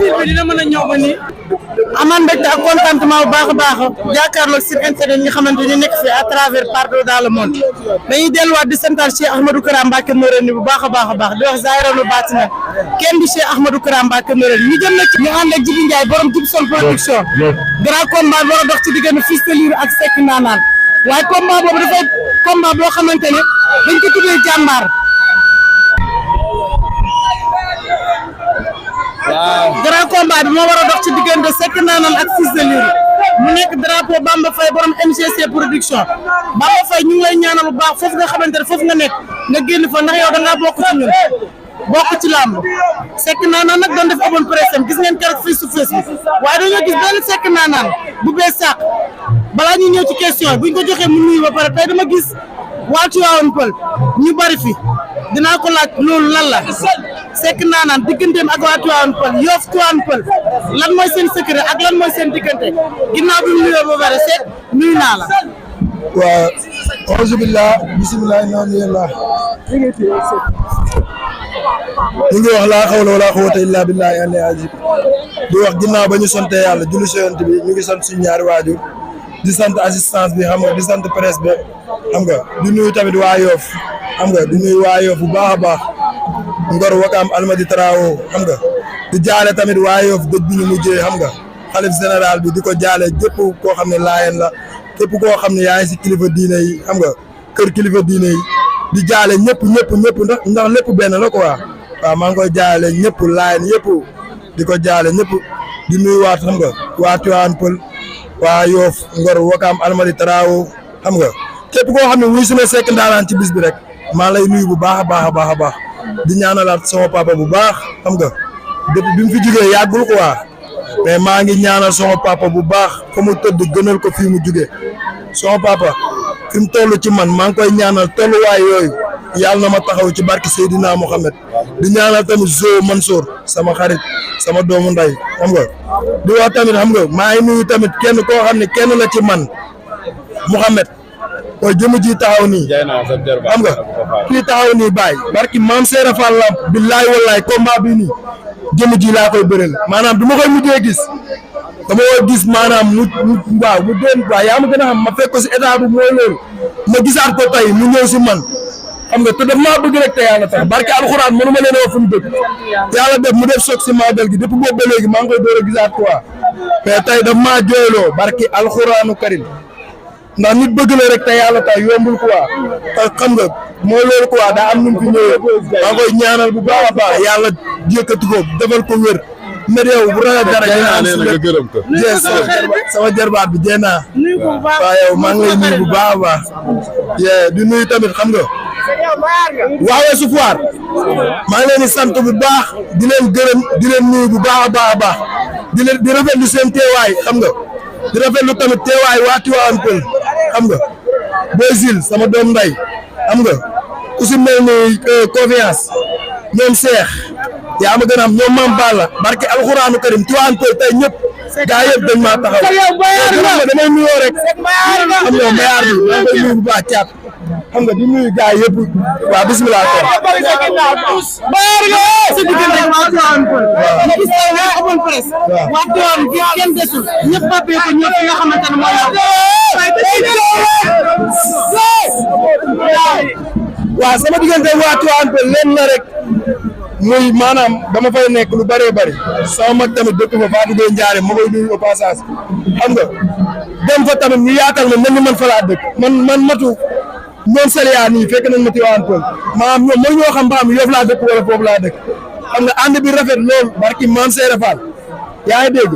fil bi dina mën a ñëw ba nii. amaan mbégte ak contentement bu baax a baax jàkkaarloog site internet ñi nga xamante ni nekk fi à travers partout dans le monde dañuy delluwaat di santal Cheikh Ahmadou Kara Mbacké Noreyni bu baax a baax di wax zaahiranu baatinan kenn di Cheikh Ahmadou Kara Mbacké Noreyni ñu jëm nag ñu ànd ak Djibi Ndiaye borom Djibson production grand combat war a dox ci diggante Fils de Lirou ak Seck Ndanane waaye combat boobu dafay combat boo xamante ne dañ ko tuddee jàmbaar waaw grand combat bi moo war a dox ci diggante Seck Ndanane ak Fils de Lirou mu nekk drapeau Bamba Faye borom MGC production Bamba Faye ñu ngi lay ñaanal bu baax foofu nga xamante ne foofu nga nekk nga génn fa ndax yow da ngaa bokk ci ñun bokk ci làmb Seck Ndanane nag doon def open press am gis ngeen keroog face to face bi waaye dañoo gis benn Seck Ndanane bu bees sàq balaa ñuy ñëw ci question buñ ko joxee mu nuyu ba pare tey dama gis waa Tivaouane Peulh ñu bari fi dinaa ko laaj loolu lan la Seck Ndanane digganteem ak waa Tivaouane Peulh Yoff Tivaouane Peulh lan mooy seen secret ak lan mooy seen diggante ginnaaw bi mu nuyoo ba pare Seck nuyu naa la. waaw auzu billah bismillah alhamdulillah ñu ngi wax laa xawla wala quwwata illa billahi al-aliyyil azim di wax ginnaaw ba ñu sante yàlla julli ci Yonent bi ñu ngi sant suñu ñaari waajur di sant assistance bi xam nga di sant presse bi xam nga di nuyu tamit waa Yoff xam nga di nuyu waa Yoff bu baax a baax Ngor Wakaam Almadi Trawo xam nga di jaale tamit waa Yoff dëj bi ñu mujjee xam nga xalif général bi di ko jaale képp koo xam ne laayeen la képp koo xam ne yaa ngi si kilifa diine yi xam nga kër kilifa diine yi di jaale ñëpp ndax lépp benn la quoi waaw maa ngi koy jaale ñëpp laayeen yëpp di ko jaale ñëpp di nuyuwaat xam nga waa Tivaouane Peulh waa Yoff Ngor Wakaam Almadi Trawo xam nga képp koo xam ne wuy su ma Seck Ndanane ci bis bi rek maa lay nuyu bu baax a baax di ñaanalaat sama papa bu baax xam nga depuis bi mu fi jógee yàggul quoi mais maa ngi ñaanal sama papa bu baax fa mu tëdd gënal ko fii mu jógee sama papa fi mu toll ci man maa ngi koy ñaanal tolluwaay yooyu yàlla na ma taxaw ci barke Seydina Mohamed di ñaanal tamit Zo Mansour sama xarit sama doomu nday xam nga di wax tamit xam nga maa ngi nuyu tamit kenn koo xam ne kenn la ci man Mohamed mooy jëmu ji taxaw nii xam nga kii taxaw nii bàyyi barki maam Seera Fall Lamp billaay wallaay combat bi nii jëmu ji laa koy bëreel maanaam du ma koy mujjee gis dama koy gis maanaam mu doon waaw yaa ma gën a xam ma fekk ko si état bi mooy loolu ma gisaat ko tey mu ñëw si man xam nga te daf maa bëgg rek te yàlla tax barki alxuraan mënu ma leen a wax fu mu dëkk yàlla def mu def soog si magal gi depuis boobu ba léegi maa ngi koy door a gisaat quoi mais tey daf maa jooyloo barki alxuraanu karim ndax nit bëgg la rek te yàlla tax yombul quoi te xam nga mooy loolu quoi daa am nu mu fi ñëwee maa koy ñaanal bu baax a baax yàlla yëkkati ko defal ko wér mais yow bu ragal dara dinaa sama jarbaat bi jéenaa waaw yow maa ngi lay nuyu bu baax a baax di nuyu tamit xam nga waawee su foire maa ngi leen di sant bu baax di leen gërëm di leen nuyu bu baax a baax di rafetlu seen teewaay xam nga di rafetlu tamit teewaay waa Tivaouane Peulh xam nga Boy Zil sama doom nday xam nga ku si mel ni confiance ñoom Cheikh yaa ma gën a am ñoom Mame Balla barke alxuraanu karim Tivaouane Peulh tey ñëpp gaa yëpp dañ maa taxaw damay nuyoo rek xam nga mbayaar bi maa ngi koy nuyu bu baax caat xam nga di nuyu gaa yëpp waa bismillah ko sa diggante ak waa Tivaouane Peulh ñu gis nga open press waa Tivaouane gi kenn desul ñëpp papee ko ñëpp nga xamante ne mooy waaw sama diggante ak waa Tivaouane Peulh leen la rek muy maanaam dama fay nekk lu bëree bëri sama mag tamit dëkk fa Fatou Gueye Ndiare ma koy nuyu au passage xam nga dem fa tamit ñu yaatal ma mel ni man fa laa dëkk man matu ñoom Saliya nii fekk nañ ma Tivaouane Peulh maanaam ñoom mooy ñoo xam ba am Yoff laa dëkk wala foofu laa dëkk xam nga ànd bi rafet lool barki maam Seera Fall yaa ngi dégg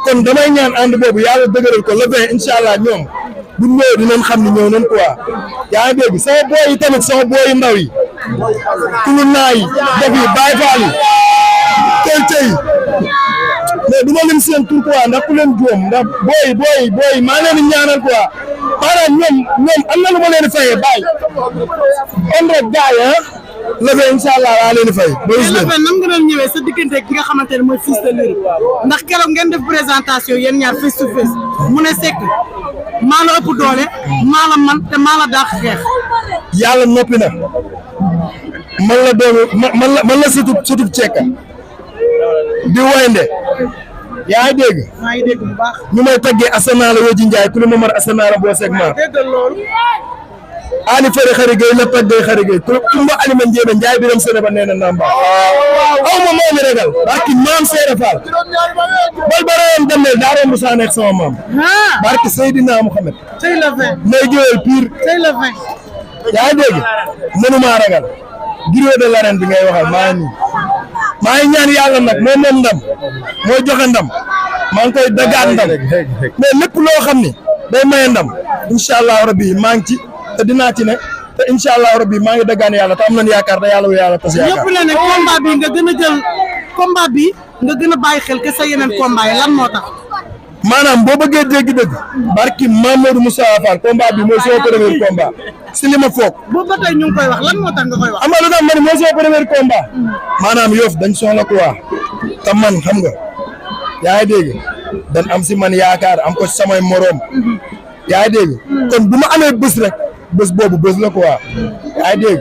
kon damay ñaan ànd boobu yàlla dëgëral ko le 20 incha allah ñoom bu ñëwee dinañ xam ni ñëw nañ quoi yaa ngi dégg sama booy yi tamit sama booy yu ndaw yi kulu naa yi def yi Baye Fall yi tey mais du ma lim seen tur quoi ndax ku leen juum ndax booy maa leen di ñaanal quoi maanaam ñoom am na lu ma leen di fayee bàyyi on rek gaay lëfee incha allah waa leen di fay. lëfee nan nga doon ñëwee sa diggante ki nga xamante ne mooy Fils de Lirou ndax keroog ngeen def présentation yéen ñaar face to face mu ne Seck maa la ëpp doole maa la man te maa la dàq xeex. yàlla noppi na man la doomu man la sutub cekka di woynde yaa ngi dégg. maa ngi dégg bu baax. ñu may taggee Asana la Wodji Ndiaye ku li ma mar Asana la boo seeg maar. déggal loolu. Ani Fere xari gay la taggee xari gay Kumba Alima Ndiébe Ndiaye biram sene ba nee na Namba. aw ma moo mi regal. barki maam Seere Fall. bal ba reyoon demee daa romb saa nekk sama maam. barki Seydina Mouhamed. tey la 20. may géwél pire. tey la 20. yaa ngi dégg mënumaa ragal. Griot de l'arène bi ngay waxal maa ngi nii. maa ngi ñaan yàlla nag moom moom ndam mooy joxe ndam maa ngi koy dagaat ndam mais lépp loo xam ni day maye ndam incha allah rabbi maa ngi ci te dinaa ci ne te incha allah rabbi maa ngi dagaan yàlla te am nañu yaakaar te yàlla wu yàlla tas yaakaar. ñëpp la ne combat bi nga gën a jël combat bi nga gën a bàyyi xel ke sa yeneen combat yi lan moo tax. maanaam boo bëggee dégg-dëgg barki Mamadou Moussa Fall combat bi mooy sama premier combat si li ma foog. boobu ba tey ñu ngi koy wax lan moo tax nga koy wax. am na lu tax ma ne mooy sama premier combat maanaam Yoff dañ soxla quoi te man xam nga yaa ngi dégg dañ am si man yaakaar am ko samay moroom yaa ngi dégg kon bu ma amee bés rek bés boobu bés la quoi yaa ngi dégg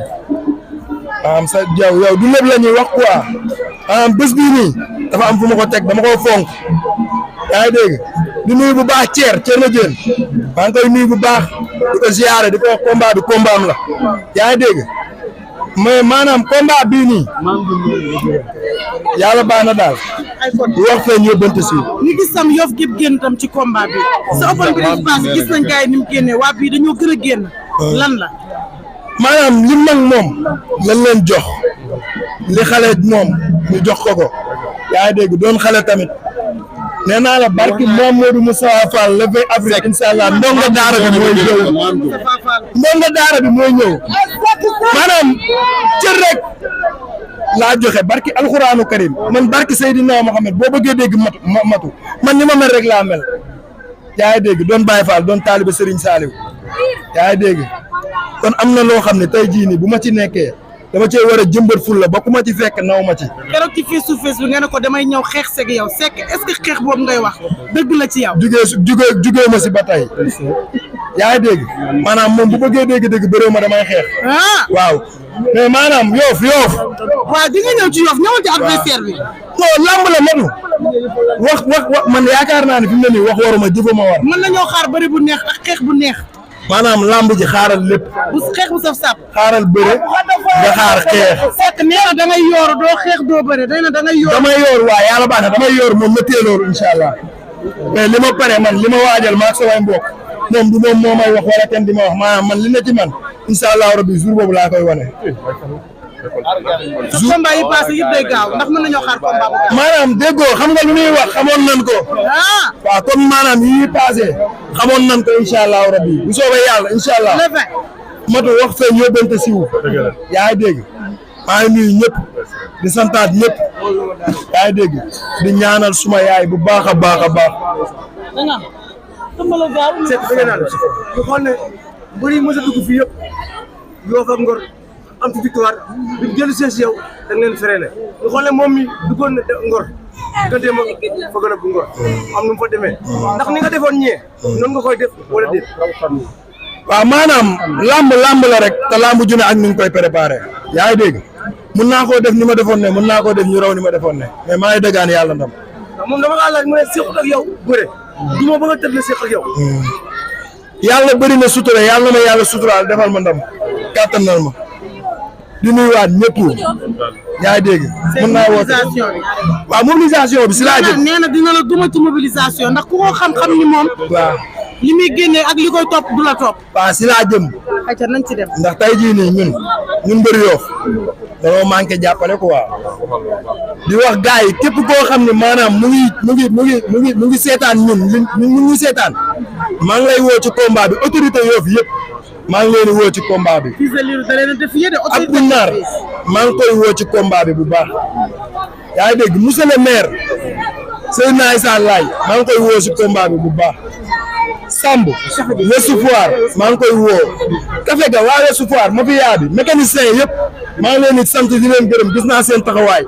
maanaam sa yow du lépp la ñuy wax quoi maanaam bés bii nii dafa am fu ma ko teg dama ko fonk yaa ngi dégg di nuyu bu baax Thier na jën maa ngi koy nuyu bu baax di ko ziare di ko wax combat bi combat am la yaa ngi dégg mais maanaam combat bii nii yàlla baax na daal di wax feeñ yóbbante si. ñu gis sam Yoff gépp génn tam ci combat bi sa open press pass gis nañ gars yi ni mu génnee waa bii dañoo gën a génn lan la. maanaam li mag moom lañ leen jox li xale moom ñu jox ko yaa ngi dégg doon xale tamit. nee naa la barki Mamadou Moussa Fall le 20 avril incha allah ndongo daara bi mooy ñëw ndongo daara bi mooy ñëw maanaam cër rek laa joxe barki alxuraanu karim man barki Seydina Mohamed boo bëggee dégg matu man ni ma mel rek laa mel yaa ngi dégg doon Baye Fall doon taaliba Serigne Saliou yaa ngi dégg kon am na loo xam ne tey jii nii bu ma ci nekkee dama cee war a jëmbat ful la ba ku ma ci fekk naw ma ci. keroog ci face to face bi nga ne ko damay ñëw xeex seeg yow sekk est-ce que xeex boobu ngay wax dëgg la ci yow. jugee ma si ba tey yaa ngi dégg maanaam moom bu bëggee dégg-dégg bëree ma damay xeex. waaw mais maanaam Yoff. waaw di nga ñëw ci Yoff ñëwal ci adversaire bi. non lamb la matu wax man yaakaar naa ne fi mu ne nii wax waruma jëfa ma war. mën nañoo xaar bëri bu neex ak xeex bu neex. maanaam lamb ji xaaral lépp. bu xeex bu saf sap. xaaral bëre nga xaar xeex. fekk nee na da ngay yooru doo xeex doo bëre day na da ngay yooru. damay yooru waaw yàlla baax na damay yooru moom na téelooru incha allah mais li ma pare man li ma waajal maa samay mbokk moom du moom moo may wax wala kenn di ma wax maanaam man li na ci man incha allah rabbi jour boobu laa koy wane. sa combat yi passé yëpp day gaaw ndax mën nañoo xaar combat bu gaaw. maanaam déggoo xam nga lu ñuy wax xamoon nañ ko. waaw comme maanaam yi passé xamoon nañ ko incha allah rabbi bu soobee yàlla incha allah. matu wax feeñ yóbbante siw yaa ngi dégg maa ngi nuyu ñëpp di santaat ñëpp yaa ngi dégg di ñaanal suma yaay bu baax a baax a baax. seet da nga naan ñu xool ne mbër yi mos a dugg fii yëpp Yoff ak Ngor am ci victoire bi jël si yow da nga leen freiné ñu xool ne moom mi duggoon na Ngor digganteem ak foog na bu Ngor am nu mu fa demee ndax ni nga defoon ñee noonu nga koy def wala déet. waaw maanaam lamb la rek te lamb ju ne ak ni ñu koy préparé yaa ngi dégg mun naa koo def ni ma defoon ne mun naa koo def ñu raw ni ma defoon ne mais maa ngi dëggaan yàlla ndam. moom dama kaa laaj mu ne séqut ak yow bëre du ma bëgg a tëdd séq ak yow. yàlla bëri na sutura yàlla na ma yàlla suturaal defal ma ndam kàttanal ma di nuyuwaat ñëpp yaa ngi dégg. mun naa woote waaw mobilisation bi si laa jëm. nee na dina la duma ci mobilisation ndax ku ko xam-xam ni moom. waaw li muy génnee ak li koy topp du la topp. waaw si laa jëm. ayca nañ ci dem. ndax tey jii nii ñun mbër Yoff dañoo manqué jàppale quoi di wax gars yi képp koo xam ne maanaam mu ngi seetaan ñun ñu seetaan maa ngi lay woo ci combat bi autorité Yoff yëpp maa ngi leen di woo ci combat bi. fii da leen a défier de ak bu naar maa ngi koy woo ci combat bi bu baax yaa ngi dégg monsieur le maire Seydina Issa Laye maa ngi koy woo ci combat bi bu baax. Samb Ouest Foire maa ngi koy woo Café ga waa Ouest Foire mafia bi mécanicien yëpp maa ngi leen di sant di leen gërëm gis naa seen taxawaay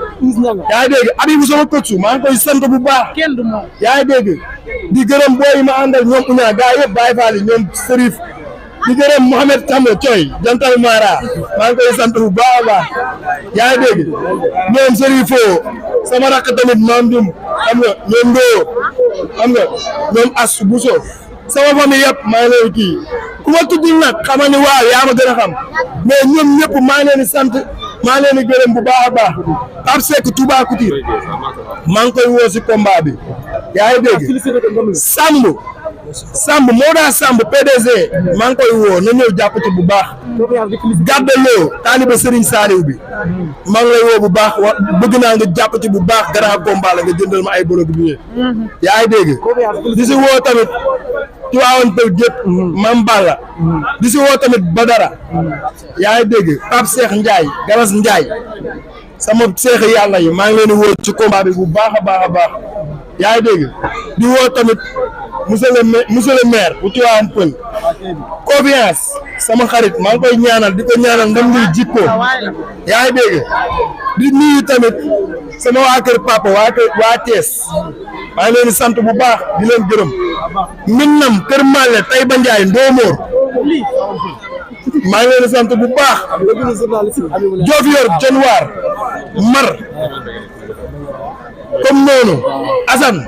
yaa ngi dégg Abibou sama coach maa ngi koy sant bu baax kenn du moom yaa ngi dégg di gërëm booy yi ma àndal ñoom Uña gaa yëpp Baye Fall yi ñoom Serif di gërëm Mouhamed Kambo Coy jantal Mara maa ngi koy sant bu baax a baax yaa ngi dégg ñoom Serigne Fo sama rakk tamit maam Dum xam nga ñoom Ndoo xam nga ñoom As Bousso sama famille yëpp maa ngi leen kii ku ma tuddul nag xamal ni waaw yaa ma gën a xam mais ñoom ñëpp maa ngi leen di sant maa ngi leen di gërëm bu baax a baax Pape Seck Touba Couture maa ngi koy woo si combat bi yaa ngi dégg Samb Moda Samb PDG maa ngi koy woo na ñëw jàpp ci bu baax gàddaloo taaliba Serigne Saliou bi maa ngi lay woo bu baax bëgg naa nga jàpp ci bu baax grand combat la nga jëndal ma ay bolog bi yaa ngi dégg di si woo tamit ci waawoon taw jëpp Mam Balla di si woo tamit Badara yaa ngi dégg Pape Cheikh Ndiaye Galas Ndiaye sama seex yàlla yi maa ngi leen di woo ci combat bi bu baax a baax a baax yaa ngi dégg di woo tamit monsieur le maire bu Tivaouane Peulh confiance sama xarit maa ngi koy ñaanal di ko ñaanal ndam luy jikko yaa ngi dégg di nuyu tamit sama waa kër papa waa Thiès maa ngi leen di sant bu baax di leen gërëm Minnam Kër Malle Taïba Ndiaye Ndomor maa ngi leen di sant bu baax Diofior Dionewar Mar comme noonu Assane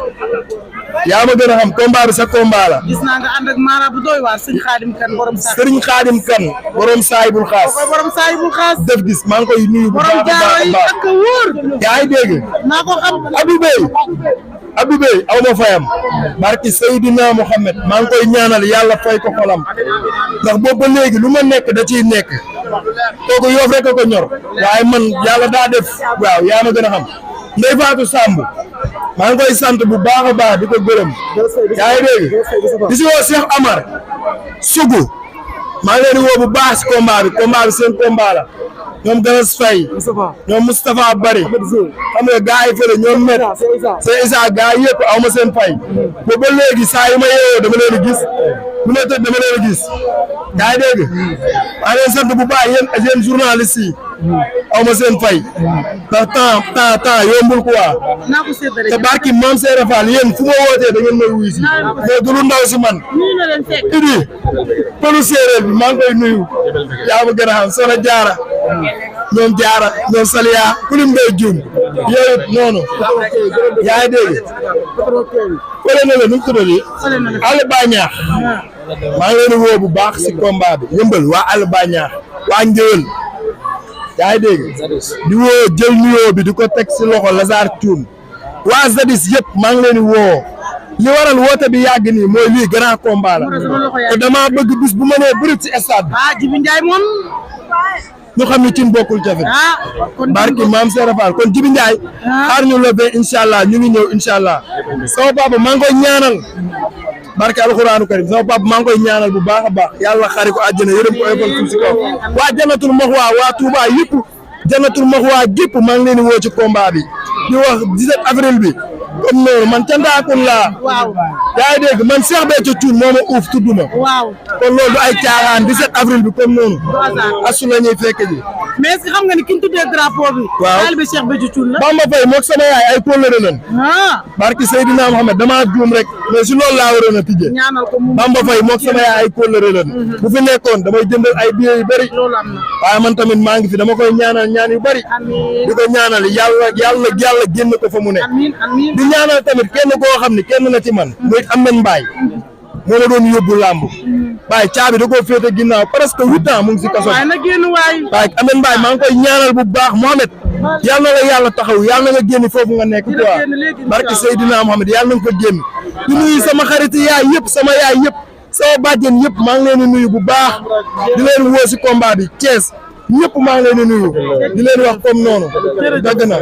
yaa ma gën a xam combat bi sa combat la. gis naa nga ànd ak Mara bu doy waar Serigne Khadim Kane borom saa. Serigne Khadim Kane borom saayibul xaas. borom saayibul xaas. def gis maa ngi koy nuyu bu baax a baax a baax ak wóor. yaa ngi dégg. naa ko xam. Abdou Bey aw ma fayam. barki Seydina Mohamed maa ngi koy ñaanal yàlla fay ko xolam. ndax boobu ba léegi lu ma nekk da ciy nekk. kooku Yoff rek a ko ñor. waaye man yàlla daa def waaw yaa ma gën a xam. Ndeye Fatou Samb maa ngi koy sant bu baax a baax di ko gërëm yaa ngi dégg di si woo Cheikh Amar Sougou maa ngi leen di woo bu baax si combat bi seen combat la ñoom Galas Faye ñoom Moustapha Bari xam nga gars yi fële ñoom met c'est Issa gars yi yëpp aw ma seen fay boobu ba léegi saa yu ma yeewoo dama leen di gis bu ma tëdd dama leen di gis yaa ngi dégg maa ngi leen sant bu baax yéen journalistes yi aw ma seen fay ndax temps yombul quoi te barki maam Seydou Fall yéen fu ma wootee da ngeen may wuyu si mais du lu ndaw si man idi pëlu séeréer bi maa ngi koy nuyu yaa ma gën a xam Soxna Jaara ñoom Saliya kulim day juum yow it noonu yaa ngi dégg fële na la nu mu tuddati àll ba ñaax maa ngi leen di woo bu baax si combat bi yëmbal waa àll ba ñaax waa Ngéwël yaa ngi dégg di woo jël nuyoo bi di ko teg si loxo Lazare Thioune waa Zadis yëpp maa ngi leen di woo li waral woote bi yàgg nii mooy lii grand combat la te damaa bëgg bis bu ma nee bërit si stade bi Jibi Ndiaye moom ñu xam ne cin bokkul jafe barki maam Seera Fall kon Jibi Ndiaye xaar ñu lobee incha allah ñu ngi ñëw incha allah sama papa maa ngi koy ñaanal barke alxuraanu karim sama papa maa ngi koy ñaanal bu baax a baax yàlla xari ko àjjana yërëm ko école suuf si kaw waa Jannatul Maxwa waa Touba yëpp Jannatul Maxwa gépp maa ngi leen di woo ci combat bi di wax 17 avril bi comme noonu man cantaakun laa yaa ngi dégg man Cheikh Béthio Thioune moo ma uuf tudd ma kon loolu du ay caaxaan 17 avril bi comme noonu asu la ñuy fekk ji mais est-ce que xam nga ni ki ñu tuddee drapeau bi waaw taalibe Cheikh Béthio Thioune la Bamba Faye moog sama yaay ay kóllëre lan barki Seydina Mohamed damaa juum rek mais si loolu laa waroon a tijjee Bamba Faye moog sama yaay ay kóllëre lan bu fi nekkoon damay jëndal ay billets yu bëri waaye man tamit maa ngi fi dama koy ñaanal ñaan yu bëri di ko ñaanal yàlla génn ko fa mu ne di ñaanal tamit kenn koo xam ne kenn na ci man muy Ameth Mbaye moo la doon yóbbu làmb waaye caabi da koo féete ginnaaw presque 8 ans mu ngi si kaso waaye Ameth Mbaye maa ngi koy ñaanal bu baax Mohamed yàlla na la yàlla taxaw yàlla na nga génn foofu nga nekk quoi barke Seydina Mohamed yàlla na nga ko génn di nuyu sama xarit yaay yëpp sama yaay yëpp sama bàjjen yëpp maa ngi leen di nuyu bu baax di leen woo si combat bi Thiès ñëpp maa ngi leen di nuyu di leen wax comme noonu dëgg na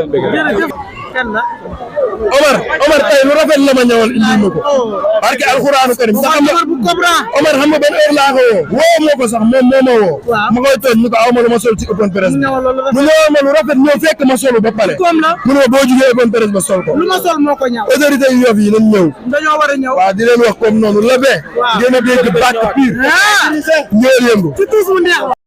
Omar tey lu rafet la ma ñëwal indi ma ko barke alxuraanu karim sax Omar xam nga ban heure laa ko woo moo ko sax moom moo ma woo ma koy tooñ ñu ko aw ma lu ma sol ci open presse mu ñëwal ma lu rafet ñëw fekk ma solu ba pare mu ne ma boo jugee open presse ba sol ko autorité yu Yoff yi nañ ñëw waaw di leen wax comme noonu la bee ngeen a dégg bàkk pire ñëw yëngu